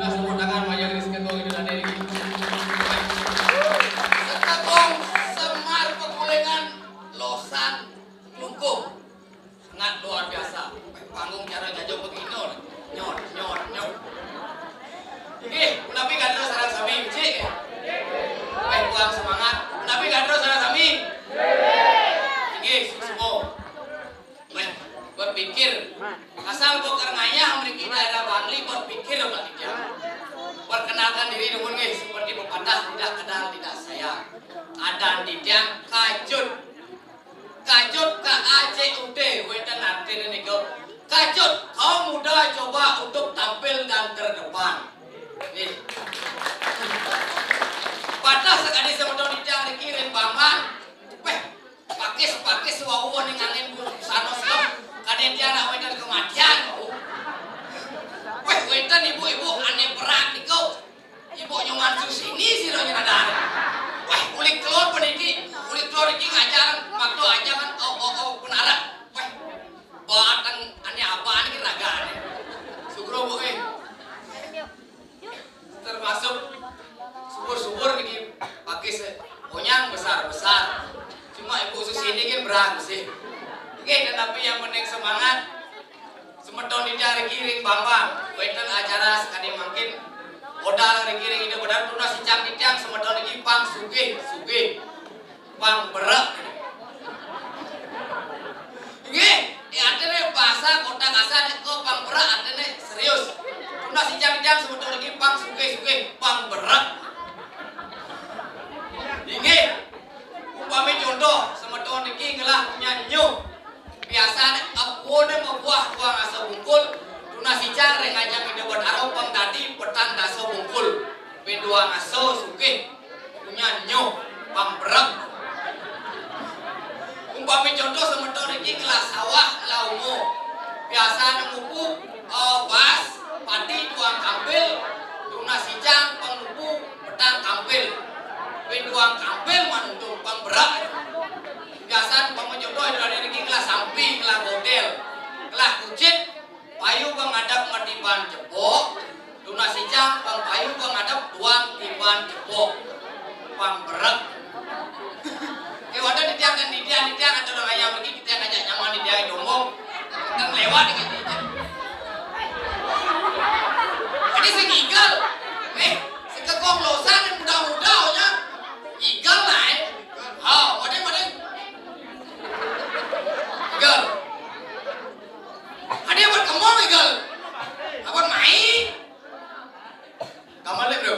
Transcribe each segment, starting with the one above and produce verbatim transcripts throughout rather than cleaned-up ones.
Nah, tepuk tangan, Mayang Rizky Tong, ini tadi. Setakong Semar Pegulengan, Losan Klungkung. Sangat luar biasa. Panggung cara jajong begini, nyot, nyot, nyot. Inggih, punapi gatra sareng sami, becik? Wéh, kurang semangat. Punapi gatra sareng sami? Inggih, suksma. Wéh, berpikir. Asal bokor ngayah mriki daerah Bangli, berpikir, Pak Titiang. Perkenalkan diri dulu nggih, seperti pepatah, tidak kenal tidak sayang. Adan titiang Kajut. Kajut, K A C U T, wénten artiné nika. Kajut, kaum muda coba untuk tampil dan terdepan. Nggih. Patah sakadi semeton titiang niki ring Bambang. Wéh, pakis-pakis wau ning angin busana slem. Kadén tiang nak wénten kematian wau. Wéh, wénten ibu-ibu ané perang niku. Ibu Nyoman Susini sira nyenadan. Wéh, uli kelor peniki, uli kelor iki ngajar, waktu aja kan, oh, oh, oh, penarak. Wéh, batang ané apa niki ragane. Sugro, Bu, eh. Termasuk subur-subur niki pakis, eh, onyang besar-besar. Cuma Ibu Susini kan berang sih. Oke, tetapi yang penting semangat. Semeton titiang riki ring Bambang, wénten acara sakadi mangkin, modal riki ring Ida Betara, tunas icang titiang semeton niki pang sugih-sugih, pang berek. Nggih, ya artiné bahasa kota kasar niku pang berek artiné serius. Tunas icang titiang semeton niki pang sugih-sugih, pang berek. Inggih. Umpami contoh, semeton niki ngelah punyan nyuh. Biasané abuné mabuah dua ngasa bungkul, tunas icang ring ajeng Ida Betara pang dadi petang dasa bungkul. Ping dua ngasa sugih, punyan nyuh, pang berek. Umpami contoh, semeton niki ngelah sawah, ngelah uma. Biasané mupuk, eh, bas, padi dua kampil, tunas icang pang nupu petang kampil. Ping dua kampil manuntung pang berek. Biasané pang contoh, Ida Betara niki ngelah sampi, ngelah godél, ngelah kucit, payu pang ngadep ngetiban cepok, tunas icang pang payu pang ngadep duang tiban cepok. Pang berek. Ké wadah titiang kan titiang, titiang atur ayam lagi, titiang ngajak nyaman titiang dombong. Kan lewat iki titiang. Ini sing ngigel. Eh, sekekong losan yang muda-muda nya. Ngigel lah, eh. Ha, wadah, wadah. Ngigel. Ada yang buat kemong, ngigel. Apa main? Kamar lem, bro.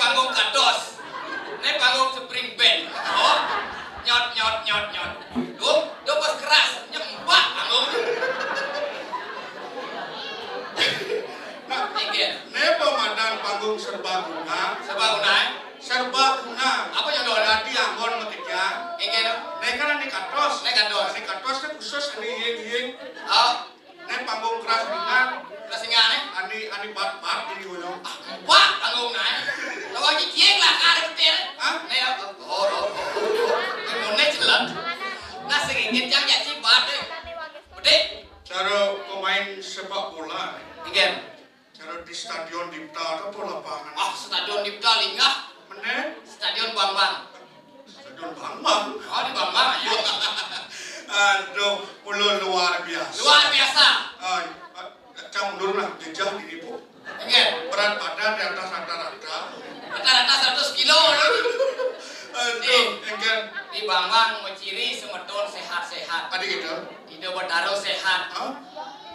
Panggung kados. Né panggung spring bed. Oh. Nyot, nyot, nyot, nyot. Duh, duh pas keras, nyembak panggung. Nah, inggih. Né pamadan panggung serbaguna. Serbaguna, eh? Serbaguna. Apa yang doa? Dadi anggon makejang. Inggih, no. Né kan ané kados. Ané kados. Ané kados kan khusus ané iying-iying. Oh. Né panggung keras ringan. Keras ringan, eh? Ané, ané bat-bat ini ngono. Ah, bat panggung naé. Lawan cicing lah karep petir. Hah? Né, oh, oh, oh, oh, oh. Ngono jelas. Nah, sing inggih cang nyaci bat, eh. Bedik. Cara pemain sepak bola. Inggih. Cara di Stadion Dipta apa lapangan? Ah, Stadion Dipta linggah. Mené? Stadion Bambang. Stadion Bambang. Oh, di Bambang ya. Aduh, mula luar biasa. Luar biasa. Ah, cang mundur lah, jejah di ibu. Inggih. Berat badan di atas rata-rata. Rata-rata seratus kilo. Aduh, inggih. Di Bambang menciri semeton sehat-sehat. Tadi gitu. Ida bertaruh sehat. Hah?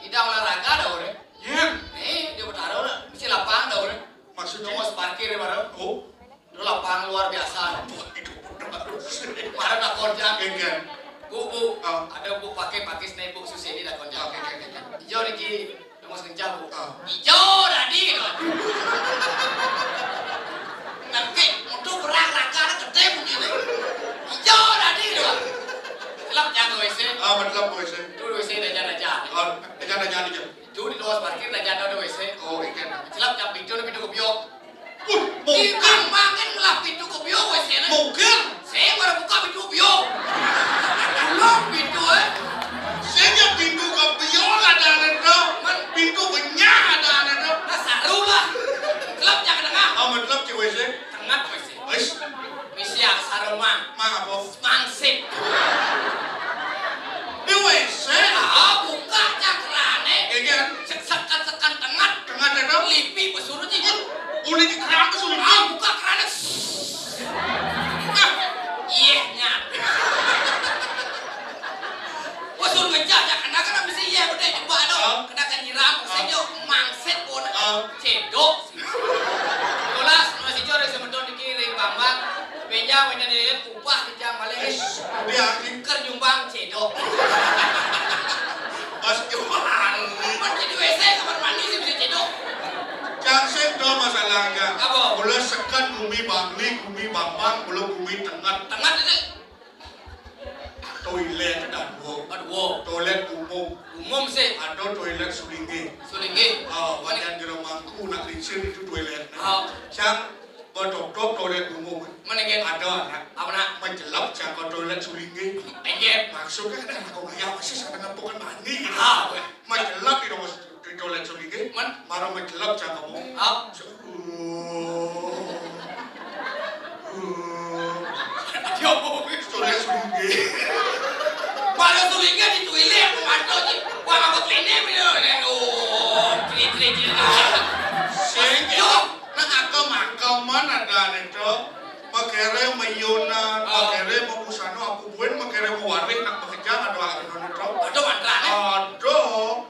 Ida olahraga dah, orang. Yén. Nih, dia bertaruh lah. Mesti lapang dah, orang. Maksudnya? Terus parkir ya, baru. Oh. Itu lapang luar biasa. Wah, itu bener. Kemarin tak konjak. Enggak. Bu, bu. Ah. Ada bu pakai, pakai sini, bu Suseni tak konjak. Oke, oke, oke. Ijo niki, lemas kencang, bu. Ah. Ijo tadi, loh. Nanti untuk berak raka ada gede bunyi nih. Ijo tadi, loh. Kelap jangan W C. Ah, betul W C. Itu W C raja-raja. Oh, raja-raja aja. Itu di luar parkir dah jatuh ada W C. Oh, ikan. Celap jam pintu, pintu kebiok. Uh, mungkin. Ikan makin ngelah pintu kebiok W C-nya. Mungkin. Saya baru buka pintu kebiok. Belum pintu, eh. Saya pintu kebiok ada ada dah. Man. Pintu benyah ada ada dah. Nah, saru lah. Celap jangan tengah. Amat celap di W C. Tengah W C. Wis. Misi aksara mang. Mang apa? Mangsit. Di W C. Ah, buka cakerané. Iya, kan? Sek-, sekan-sekan tengat. Tengat itu? Lipi pesuruh sih. Uli di keran pesuruh. Ah, buka kerannya. Ah, iya, nyat. Pesuruh ngejak, ya, kena kan mesti iya, udah coba dong. Ah. Kena kan nyiram, ah. Saya mangsit pun. Ah. Cedok. Yolas, nu sing jor semeton niki ring Bambang. Benjang wénten lilin upah dijang malih. Wis, dia iki. Keur nyumbang cedok. Pas jual. Mun jadi W C kamar mandi sih bisa cedok. Cang sing do masalahnya. Apa? Mula sekat bumi Bangli, bumi Bambang, mula bumi tengah. Tengah itu. Toilet ada dua. Ada dua. Toilet umum. Umum sih. Ada toilet sulinggih. Sulinggih. Oh, bagian jero mangku nak lincir itu toilet. Oh. Cang betok-tok toilet umum. Mana, Gen? Ada anak. Apa, nak? Menjelap cang ke toilet sulinggih. Enggak. Maksudnya kan anak kau kayak apa sih, sampai nempukan mandi gitu. Ah, weh. Menjelap di nomor Toilet sulinggih, man, mara menjelap cangkemmu. Ah. Yo, toilet sulinggih. Mara sulinggih di toilet, aku mantu sih. Wah, apa klinik ini? Oh, klinik, klinik. Sing, yo. Nang angkem-angkeman ada nih, Cok. Makere mayunan, oh, makere mabusana, aku buin makere mawarih nak makejang ada anu nih, Cok. Ada mantrane? Ada.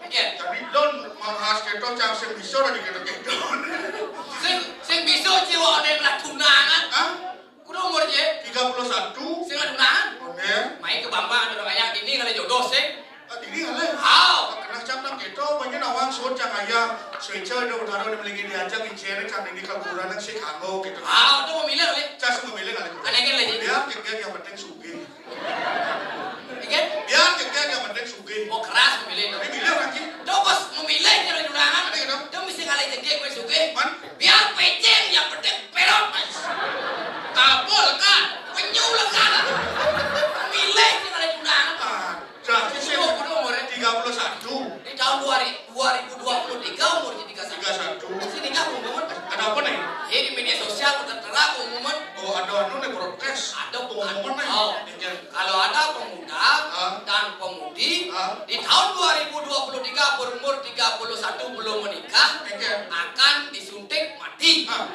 Oke. Jadi don manghas keto cang sing bisa lagi keto keto. Sing, sing bisa jiwa ada yang tunangan. Hah? Kudu umur je? Tiga puluh satu. Sing tunangan? Oke. Main ke Bambang ada orang yang ini kalau jodoh sih. Ah, diri ngalih. Hao. Kena cam nang gitu, banyak nawang suut cang ayah. Suica udah utara udah melingin diajak, incere cang ini kaburan nang si kanggo gitu. Hao, tuh memilih kali. Cas memilih kali. Aneh kan lagi. Biar kegek yang penting sugih. Iya? Biar kegek yang penting sugih. Oh, keras memilih tuh. Ini milih orang sih. Tuh pas memilih kalau di undangan. Ada gitu. Tuh mesti ngalih kegek gue sugih. Man? Biar peceng yang penting perot, Mas. Kabel kan, penyu lekan. Milih sing ada di undangan. Ah. Jadi saya umur, umur, ya? Tiga puluh satu. Di tahun dua ribu, dua ribu dua puluh tiga umur jadi tiga satu. Tiga satu. Sini nggak umur. Ada apa nih? Ya, di media sosial tertera umur. Oh, ada anu nih protes. Ada pengumuman nih. Oh. Iya. Kalau ada pemuda, ah, dan pemudi, ah, di tahun dua ribu dua puluh tiga berumur tiga puluh satu belum menikah, iya, akan disuntik mati. Ah.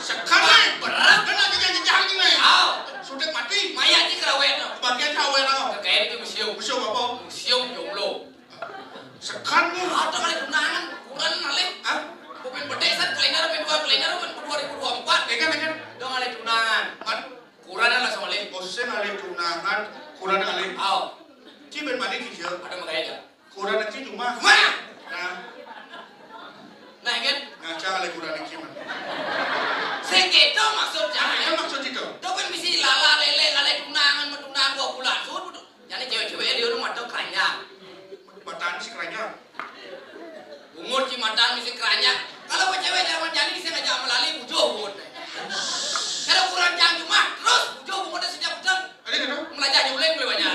Sekarang berat. Kan lagi jadi janji nih. Oh. Suntik mati. Mayat di kerawet. Bagian kerawet apa? Kayak di museum. Museum apa? Museum jomblo. Sekarang nih. Ada kali tunangan, kurang kali. Hah? Bukan bedek, set, kalender, bukan dua kalender, bukan dua ribu dua puluh empat. Ya kan, Bén mani kija. Ada makanya aja. Kurenan ci jumah. Mana? Nah. Nah, kan? Ngaca kali kurenan ci mah. Sing kéto maksud jani. Kan maksud itu. Tuh kan bisi lala lélé, lala tunangan, tunangan dua bulan. Suruh tuh. Jani cewek-cewek di rumah tuh keranjang. Matan si keranjang. Bungut ci matan misi keranjang. Kalau buat cewek zaman jani bisa ngajak melali bujur bungut. Kalau kurang jang cuma terus bujur bungut setiap petang. Ada gitu? Melajah nyuling lebih banyak.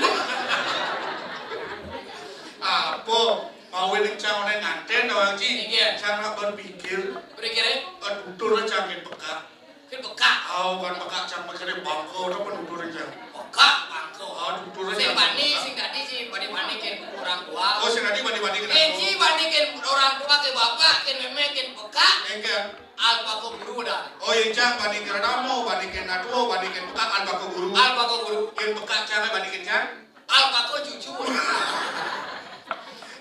Apa? Mau ini cang oleh nganten orang ci. Iya. Cang nak berpikir. Berpikir ya? Tutur cang peka. Kan peka. Oh, kan peka cang mikiré bangka, apa nutur cang? Peka, bangka. Oh, nutur sing cang bani, peka. Sing dadi sih, bani-bani kén orang tua. Oh, sing dadi bani-bani kén. Kén ci bani kén orang tua, kén bapak, kén mémé, kén peka. Engkén. Alpaka guru dah. Oh, yén cang bani kén rama, bani kén atua, bani kén peka, alpaka guru. Alpaka guru. Kén peka cang, bani kén cang? Alpaka cucu.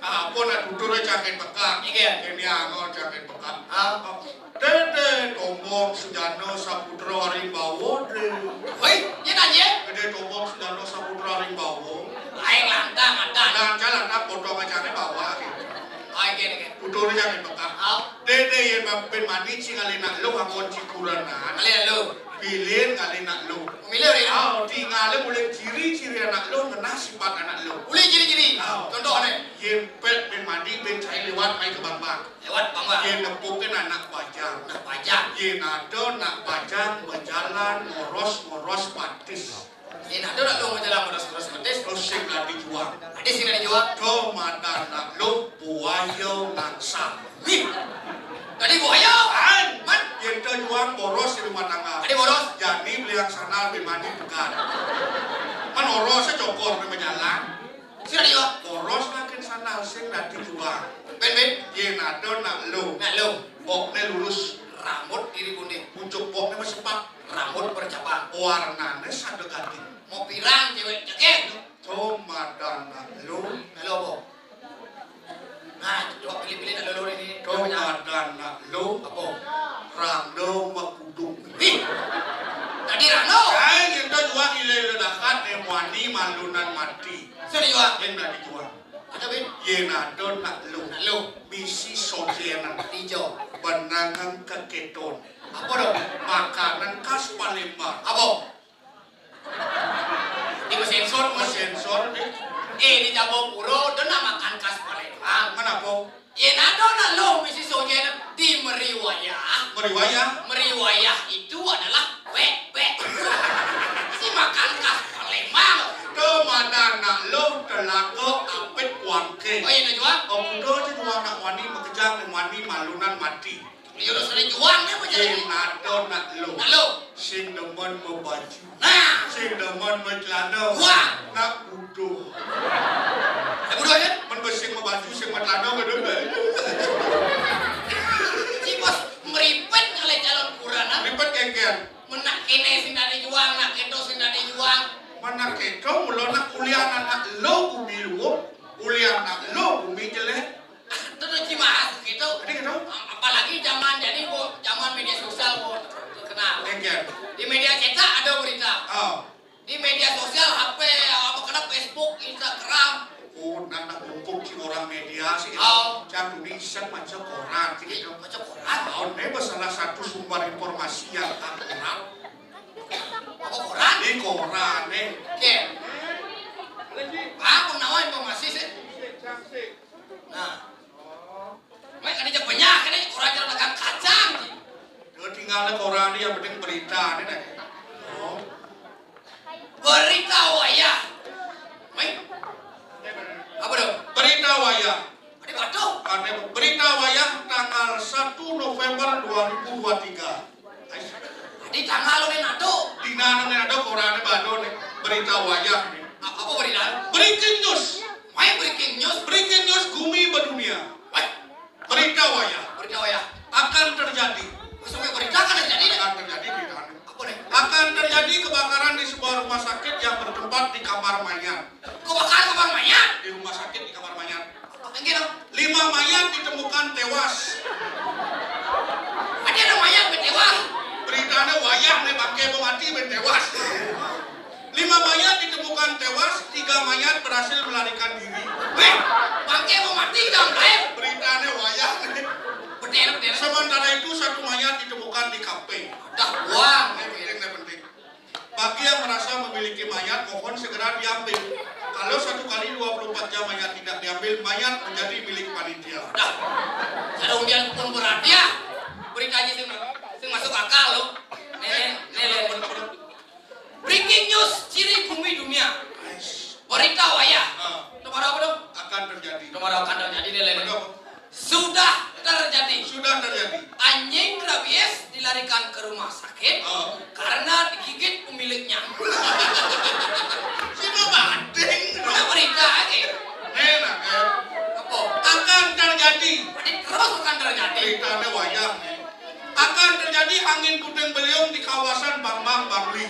Apa nak tutur cang kén peka? Iya. Kén yang cang kén peka. Ah. Dédé Tombong Sujana Saputra Arimbawa dé. Woi, iya nanya. Dédé Tombong Sujana Saputra Arimbawa. Aing lantang matan. Nah, jalan nak potong aja nih bawa. Aing gini kan. Tutur cang kén peka. Ah. Dédé yén bén mani ci ngalih nak luh anggon ci kurenan. Ngalih nak luh. Pilih ngalih nak luh. Milih ya? Ah, tingalé mulih ciri-ciri anak luh, ngenah sipat anak luh. Mulih ciri-ciri. Ah. Contohné. Yén pét bén mani bén cai liwat mai ka bangbang. Liwat bangbang. Yén nepuk kén anak bajang. Anak bajang. Yén ada anak bajang majalan ngoros-ngoros batis. Yén ada anak luh majalan ngoros-ngoros batis. Terus sing dadi juang. Ada sing dadi juang. Tuh matan anak luh buaya ngangsa. Wih. Tadi buaya. An. Man. Yén teu juang boros di rumah tangga. Tadi boros. Jani beli yang sandal di mani pegat. Man orosé cokor di majalan. Sira dia. Boros makin sandal sing dadi juang. Bén, bén. Yén ada nak luh. Nak luh. Bokné lurus. Rambut diri bundé. Pucuk bokné mah sepak. Rambut bercabang. Warnané sada gading. Mau pirang cewek cekek. Tuh matan nak luh. Nak luh apa? Nah, coba pilih-pilih nak luh ini. Tuh matan nak luh. Apa? Rangda makudung. Ih. Tadi rangda. Kaé kita jual ilé ledakan, eh, muani malunan mati. Sudah jual. Yén tadi jual. Ada, Bin? Yén ada nak luh. Nak luh. Misi sojénan. Ijo. Benangan keketon. Apa dong? Makanan khas Palembang. Apa? Di mesensor, mesensor, eh. Eh, di Jabapura, ada nak makan khas Palembang. Mana apa? Yén ada nak luh misi sojénan di meriwayah. Meriwayah? Meriwayah itu adalah bébék. Si makan khas Palembang. Tuh matan nak luh telaga apit wangké. Oh, iya, nak juang? Oh, kuda aja juang nak wani makejang, nak wani malunan mati. Iya, lu sering juang nih, apa jadi? Yén ada nak luh. Nak luh. Sing demen mabaju. Nah. Sing demen macelana. Wah. Nak buduh. Eh, buduh ya? Men sing mabaju, sing macelana, buduh. Ci bos meripet ngalih calon kurenan. Ripet kéngkén. Men nak kéné sing dadi juang, nak kéto sing dadi juang. Men nak kéto, mula nak kuliah anak luh gumi luwung, kuliah anak luh gumi jelék. Itu tuh ci bahas gitu. Ada gitu? Apalagi zaman jadi, Bu, zaman media sosial, Bu, terkenal. Iya. Di media cetak ada berita. Oh. Di media sosial, H P, apa kena Facebook, Instagram. Oh, nak nak mumpung ci orang media sih. Oh. Cang duni iseng maca koran sih gitu. Maca koran? Oh, ini salah satu sumber informasi yang akurat. Apa koran? Di koran, eh. Oke. Apa nama informasi sih? Nah. Mai kan aja banyak, ini kurang ajar dagang kacang. Lu tinggal koran ini yang penting berita ini deh. Oh. Berita wayah. Mai. Apa dong? Berita wayah. Ada batu. Ada berita wayah tanggal satu November dua ribu dua tiga. Di tanggal lo nih nado. Di nana nih nado koran nih bado nih. Berita wayah nih. Apa berita? Breaking news. Mai breaking news. Breaking news gumi bedunia. Wah. Berita wayah. Berita wayah. Akan terjadi. Sampai berita akan terjadi nih. Akan terjadi berita nih. Apa nih? Akan terjadi kebakaran di sebuah rumah sakit yang bertempat di kamar mayat. Kebakaran kamar mayat? Di rumah sakit di kamar mayat. Apa yang gitu? Lima mayat ditemukan tewas. Ada ada mayat bén tewas. Beritanya wayah nih bangké mau mati bén tewas. Lima mayat ditemukan tewas, tiga mayat Berhasil melarikan diri. Wéh, bangké mau mati, jangan lain. Beritanya wayah nih. Bener, bener. Sementara itu, satu mayat ditemukan di kafe. Dah, buang. Ini penting, ini penting. Bagi yang merasa memiliki mayat, mohon segera diambil. Kalau satu kali dua puluh empat jam mayat tidak diambil, mayat menjadi milik panitia. Dah. Ada undian pun berat ya. Beritanya sih, sih masuk akal loh. Nih, nih, nih, nih. Breaking news, ciri bumi dunia. Berita wayah. Ah. Nomor apa dong? Akan terjadi. Nomor akan terjadi, nih, nih. Nomor apa? Sudah terjadi. Sudah terjadi. Anjing rabies dilarikan ke rumah sakit. Ah. Karena digigit pemiliknya. Cuma banding. Ada berita lagi. Nih, nah, eh. Apa? Akan terjadi. Berarti terus akan terjadi. Beritanya wayah nih. Akan terjadi angin puting beliung di kawasan Bambang Bangli.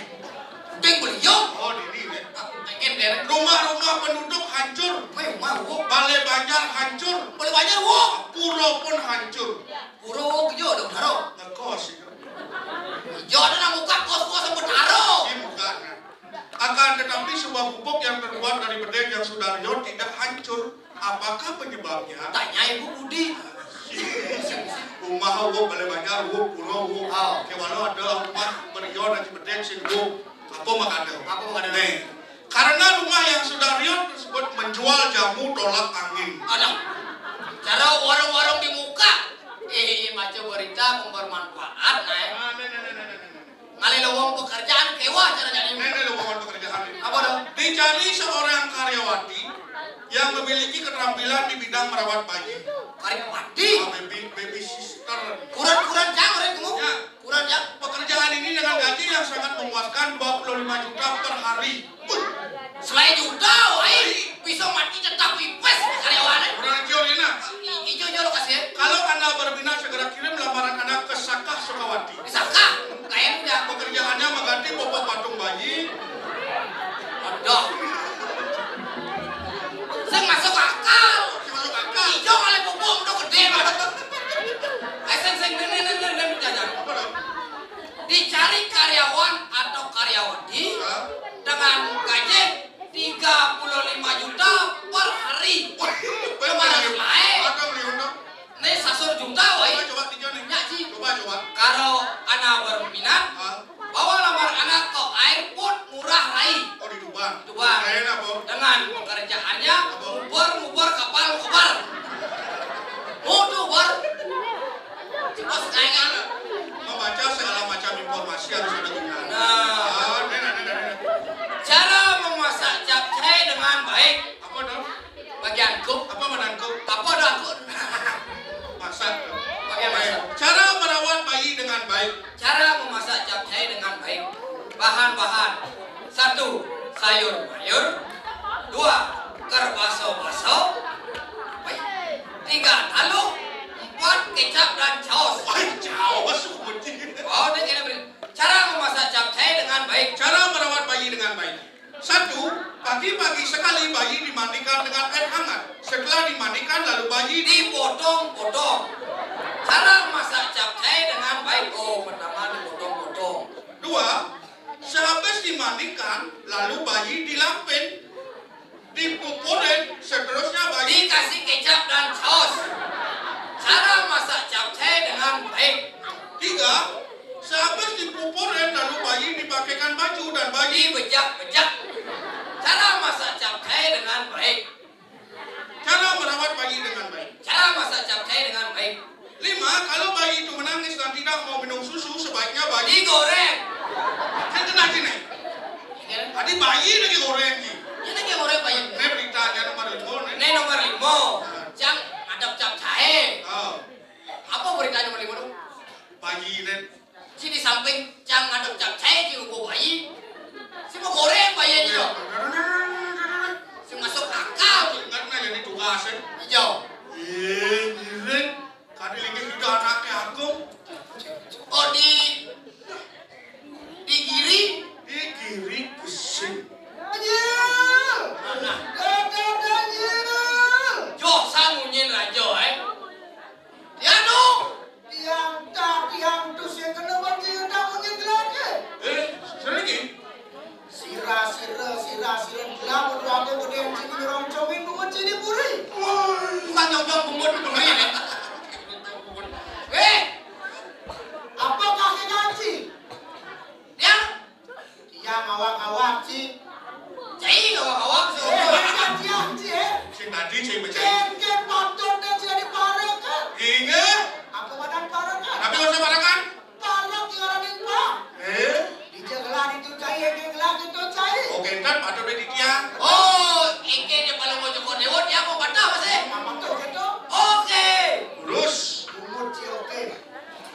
Puting beliung? Oh, di ini, ya. Ah, mungkin, deh. Rumah-rumah penduduk hancur. Wéh, rumah, wo. Balai banjar hancur. Balai banjar, wo. Pura pun hancur. Pura, wo, kerja dong, Daro. Ngekos itu. Kerja ada nak buka kos-kos sama Daro. Iya, bukan. Akan tetapi, sebuah gubuk yang terbuat dari bedeng yang sudah riot tidak hancur. Apakah penyebabnya? Tanya Ibu Budi. Rumah wo, balai banjar wo, pura wo. Oh. Kayak walau ada rumah berion aja bedeng sih wo. Apa makanya? Apa makanya? Nih, karena rumah yang sudah riot tersebut menjual jamu tolak angin. Ada. Cara warung-warung di muka. Eh, baca berita bermanfaat, nah. Ah, nih, nih, nih, nih, nih. Ngalih lowong pekerjaan, kéweh cara jadi. Ini lowongan pekerjaan ini. Apa dong? Dicari seorang karyawati yang memiliki keterampilan di bidang merawat bayi. Karyawati? Ah, baby, baby sister. Kurang, kurang jang, kurang gemuk. Ya. Kurang jang. Pekerjaan ini dengan gaji yang sangat memuaskan, dua puluh lima juta per hari. Selain juta, wai, bisa mati tetap pipes karyawannya. Kurang jauh ini, nah. Ijo-ijo lokasi. Kalau Anda berminat, segera kirim lamaran Anda ke Sakah Sukawati. Di Sakah, kayak udah. Pekerjaannya mengganti popok patung bayi. Aduh. Sing masuk akal. Sing masuk akal. Ijo kali popok udah gede banget. Eh, sing, sing, nih, nih, nih, nih, nih, jajan. Apa dong? Dicari karyawan atau karyawati, hah? Dengan gaji tiga puluh lima juta per hari. Wah, kemarin lain. Ada beli undang. Nih, sasur juta, woi. Coba, coba, tiga nih. Nyak, Ji. Coba, coba. Kalau Ana berminat, hah? Bawa lamar Ana ke airport Ngurah Rai. Oh, di Tuban. Tuban. Lain apa? Dengan pekerjaannya, apa? Ngubur-ngubur kapal ngebar. Mutu bar. Bos, kayak membaca segala macam informasi harus ada gunanya. Nah. Ah, nih, nih, nih, nih. Cara memasak capcay dengan baik. Apa dong? Bagianku. Apa menanku? Apa ada aku? Masak. Bagian masak. Cara merawat bayi dengan baik. Cara memasak capcay dengan baik. Bahan-bahan. Satu, sayur mayur. Dua, kerbaso-baso. Baik. Tiga, talu. Empat, kecap dan caos. Wah, caos, Budi. Oh, ini kena beri. Cara memasak capcay dengan baik. Cara merawat bayi dengan baik. Satu, pagi-pagi sekali bayi dimandikan dengan air hangat. Setelah dimandikan, lalu bayi dipotong-potong. Cara masak capcay dengan baik. Oh, pertama dipotong-potong. Dua, sehabis dimandikan, lalu bayi dilapin, dipupurin, seterusnya bayi dikasih kecap dan saus. Cara masak capcay dengan baik. Tiga, sehabis dipupurin, lalu bayi dipakaikan baju dan bayi dibejak-bejak. Cara masak capcay dengan baik. Cara merawat bayi dengan baik. Cara masak capcay dengan baik. Lima, kalau bayi itu menangis dan tidak mau minum susu, sebaiknya bayi digoreng. Kan kena sini. Iya. Tadi bayi lagi goreng, Ji. Ini lagi goreng bayi. Ini beritanya nomor lima, nih. Ini nomor lima. Nah. Cang ngadep capcay. Oh. Apa berita nomor lima tuh? Bayi, nih. Si di samping cang ngadep capcay, si ubo bayi. Si mau goreng bayi aja dong. Si masuk akal. Ingat nah, jadi tugas, eh. Hijau. Eh, miring. Kadi lagi juga anaknya aku. Oh, di, di kiri. Di kiri kesing. Anjir. Mana? Dadah, anjir. Joh, sangunyin raja, eh. Ya, no. Tiang tak, tiang tus yang kena banjir tak mungkin gelap, eh. Eh, sini lagi. Sira, sira, sira, sira, gelap, berdoa, Yang sini nyerongcongin bungut sini puri. Bukan nyongcong bungut puri, ya. Eh, apa kasih ngaji? Ya, dia ngawak-ngawak sih. Cai ngawak-ngawak sih. Eh, dia ngaji, eh. Sing tadi, sing becai. Cengkeh patut dan sih diparekan. Ingat. Apa badan parekan? Tapi nggak usah parekan. Parek di orang itu. Eh? Di jalan itu cai, yang gelang itu cai. Oke, kan patut di dia. Oh, iki dia kalau mau jengkol lewat, dia mau patah masih. Apa tuh gitu? Oke. Terus? Bungut sih, oke.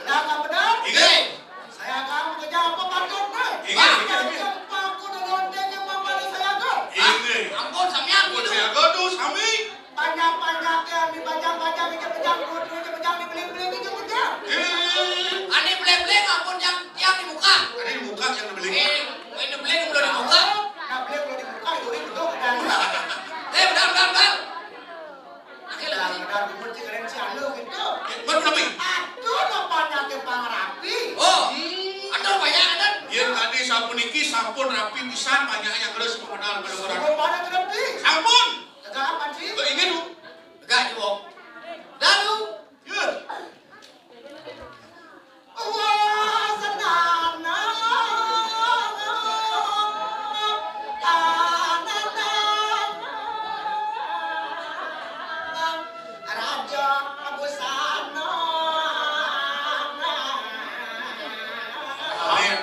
Benar nggak benar? Ingat. Saya akan mengejar apa patut, Bray. Ingat, ingat, ingat. Yang paku dan lonteng yang mampu saya tuh. Ingat. Ampun, sampean gitu. Saya tuh, sami. Panjang-panjang yang dipanjang-panjang, dipejang, dipejang, dibeling-beling, dipejang. Eh. Ane beling-beling, ampun yang, yang dibuka. Ane dibuka, yang dibeling. Eh, ini beling belum dibuka. Nah, beling belum dibuka, itu udah betul, udah. Eh, benar, benar, benar. Akhirnya. Benar, benar, benar, cik, keren si Anu gitu. Eh, benar, benar, benar. Aduh, lo panjang ke pang rapi. Oh, hmm. Aduh, banyak, kan? Yen tadi sampun iki, sampun rapi pisan, banyak yang terus pemedal pada orang. Sampun pada rapi. Sampun. Tegak apa sih? Kok ingin, Bu? Tegak, Cibok. Lalu. Ya. Wah, senana. Anana. Raja Busana. Amin.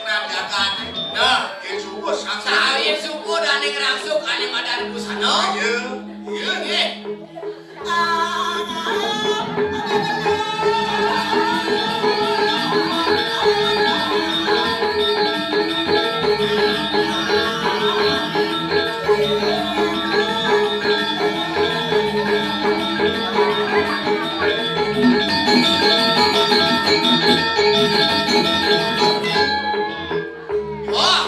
Nang jagad. Nah, ya syukur, sampai. Salin syukur, ane ngrangsuk, ane madan busana. Iya, iya. Nggih. Wah.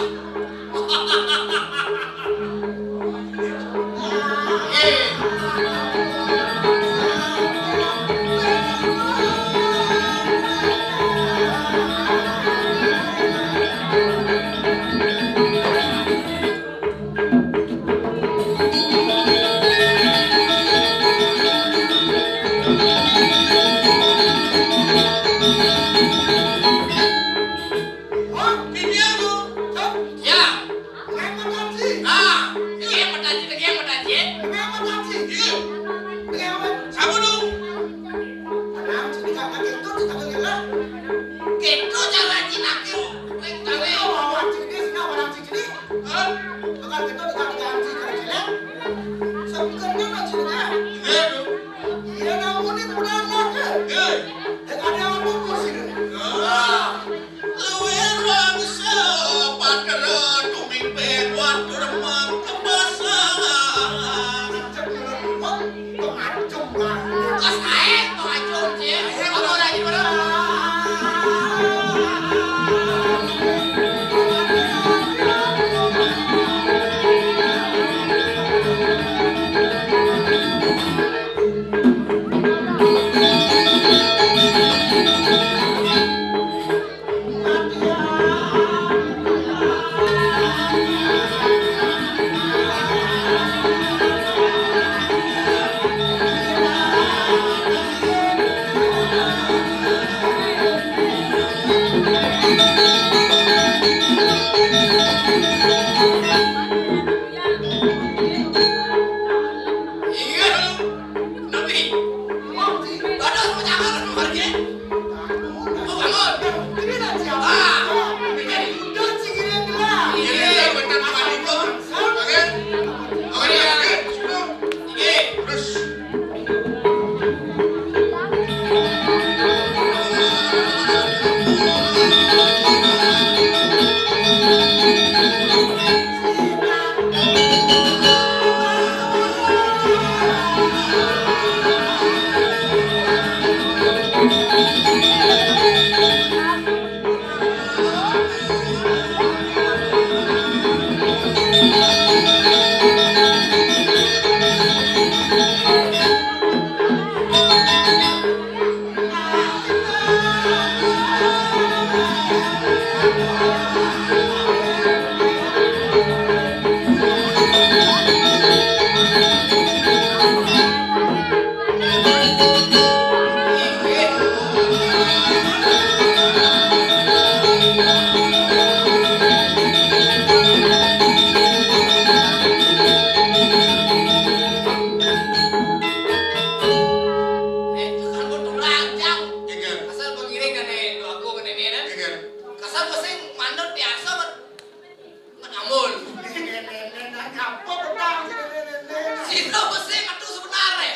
Sira mesti metu sebenarnya.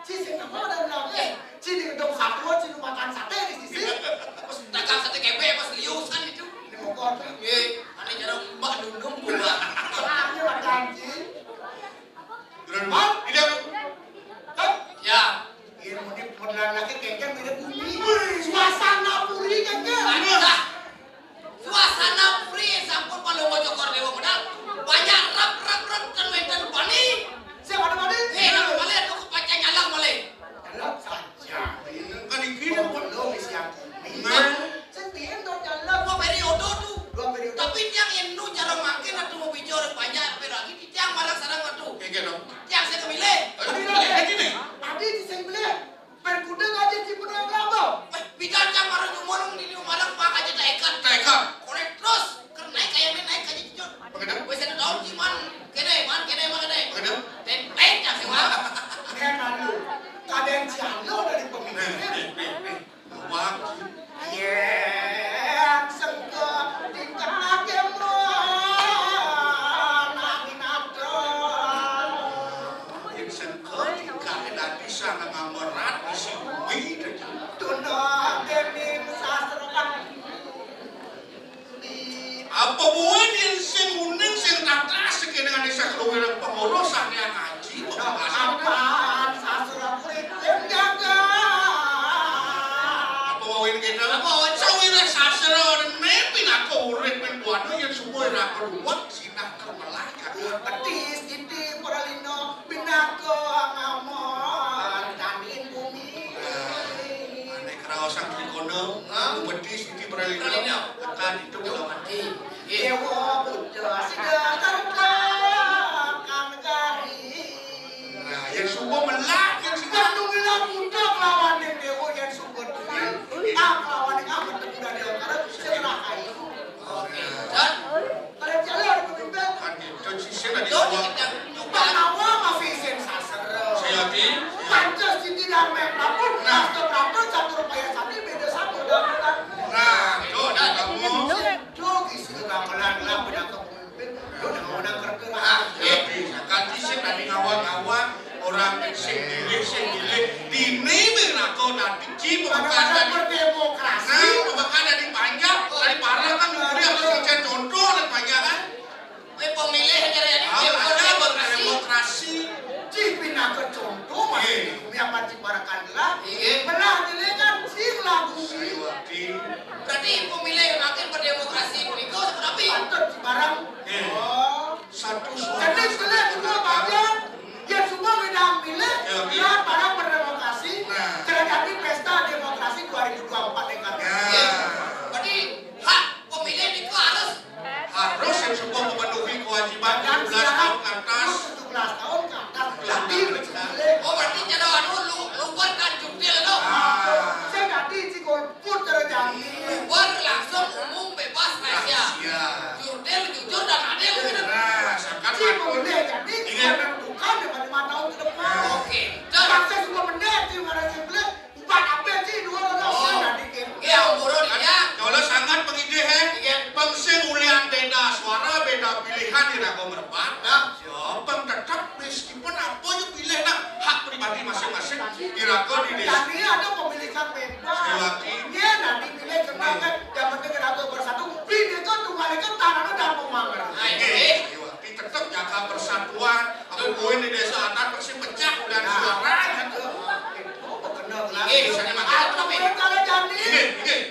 Ci sing apa dan bilang, eh, ci di gedung satu, ci nu makan sate di sisi. Pas dagang sate kebe, pas liusan itu. Ini mau kotor. Eh, aneh jarang mbak nundung gua. Ini makan ci. Hah? Ini aku. Hah? Ya. Ini mau di modelan lagi kengkeng beda bumi. Suasana puri kengkeng. Aduh lah. Suasana puri sampun Palungguh Cokor Dewa medal. Banyak rep, rep, rep, ten wenten bani. Siapa ada bani? Eh, nama balik aku ke pacar nyalang balik. Nyalang saja. Kan iki. Mau belum isi aku. Nah. Sing biyen to nyalang. Dua periode tuh. Dua periode. Tapi tiang yen nu cara makin atuh mau bicara banyak, tapi lagi tiang marang sarang atuh. Kayak gitu. Tiang saya kemilih. Aduh, kayak gini. Adi sing milih. Berkuda aja di Pulau Kelabang. Wah, bidan cang marang umur di Pulau Malang pak aja tak ikan. Tak ikan. Korek terus, karena naik kayak main naik aja jujur. Begitu. Wes satu tahun sih man, kene man, kene man, kene. Begitu. Dan baik cang sih wah. Nih malu, kadang cialo dari pemimpin. Nih, nih, nih, nih. Wah. Iya, sengke tingkah kemo nangin ado. Yang sengke tingkah dadi sangang amerat isi kuwi dadi. Tuna dening sastra. Apa buin yang sing uning sing tatas sekene ane saklawirang pengurus ane ngaji. Apaan sastra kuwi yang jaga? Apa wawin kita? Apa wawin? Sawire sastra rene pinaka urip men buana yen semua ora keluwet sinah kemelah jaga. Petis giti para lino pinaka ngamon tanin bumi. Ane kraos sang trikono, nah, petis giti para lino. Tekan itu kita mati. Dewa Buddha sida kerta kang negari. Nah, yang suka melak, yang suka nunggu lawan Buddha kelawan yang dewa yang suka duit. Ah, kelawan yang amat teguda dia karena setelah kayu. Oke. Dan kalian jalan pemimpin. Kan gitu, sih, saya tadi Tuh, suka. Kita nyoba. Pak Nawa masih isin sastra. Saya yakin. Pancasila dan Mekmapun, nah. Sastra Prapta, Catur Paya Sandi, beda satu dan bukan. Nah, itu ada kamu. Duh, isi gamelan lah, beda ke pemimpin. Lu udah mau udah kerja lah. Ah, iya, bisa. Kan sih tadi ngawang-ngawang, orang sing milih, sing milih. Dini mirako dadi ci pembukaan. Ada dadi berdemokrasi. Nah, pembukaan dadi panjang, dadi parah kan, kemudian sing contoh dan panjang kan. Kowe pemilih aja ya, ah, demokrasi. Demokrasi. Ci pinaka contoh, Mas. Iya. Bumi apa ci barakan lah. Iya. Belah dile kan sing lagu. Iya. Berarti pemilih makin berdemokrasi punika seperti apa? Patut ci barang. Iya. Oh. Satu suara. Jadi, sebenarnya kedua bagian, ya, semua beda milih, ya, iya. Ya, para berdemokrasi, nah. Terjadi pesta demokrasi dua ribu dua puluh empat dengan. Ya. Iya. Berarti hak pemilih itu harus. Harus yang semua memenuhi kewajiban tujuh belas tahun ke atas. Tujuh belas tahun ke atas. Jadi, oh, berarti cara anu lu, luar kan jurdil itu. Ah. Saya ganti si golput terjadi. Luar langsung umum bebas rahasia. Rahasia. Jurdil jujur dan adil gitu. Nah, zakat. Si pemilih jadi menentukan lima tahun ke depan. Oke. Bangsa semua benar di mana sih, beli. Empat apa sih, dua orang. Oh. Saya ganti. Ya, umur dia. Kalau sangat pengidih, eh. Iya. Bangsa mulian beda suara, beda pilihan di raga merebat. Nah. Siapa yang tetap meskipun apa yang pilih, nah, hak pribadi masing-masing. Di raga di desa. Kami ada pemilihan bebas. Sekali lagi. Iya, nah, dipilih kena kan, yang penting raga bersatu. Pilih itu tuh mereka tanah dan pemangger. Nah, ini. Iya. Tetep jaga persatuan, aku kowe di desa adat pasti pecah dan suara gitu. Oh, bener lah. Inggih, bisa dimakan. Aku kowe kala jani. Inggih, inggih.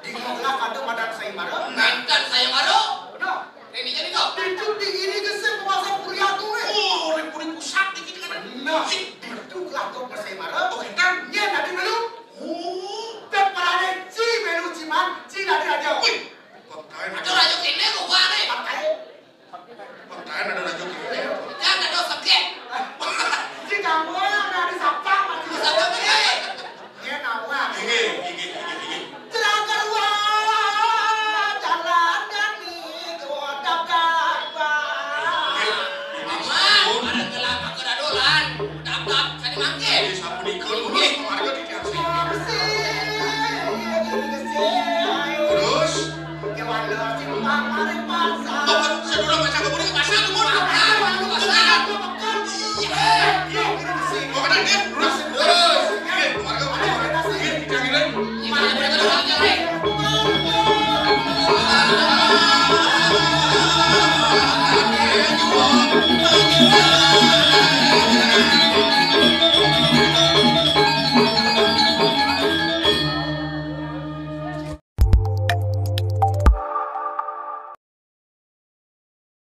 Di ngoglah kado madan sayembara. Mantan sayembara. Bener. Ini jadi kok. Itu di ini gesek masa kuliah tuh, eh. Oh, ribut-ribut pusat dikit kan. Nah, itu lah tuh sayembara. Oh, kita. Iya, tadi melu. Oh. Peperane ci melu ciman, ci tadi aja. Wih. Pakaian. Aduh, raja kene kok wae. Pakaian. Pakaian ada raja kene. Jangan ada sakit. Di kampung ada di Sapang, Mas. Sapang, eh. Dia nawang. Inggih, inggih, inggih, inggih. Jalan keluar, jalan kami, kota Kapar.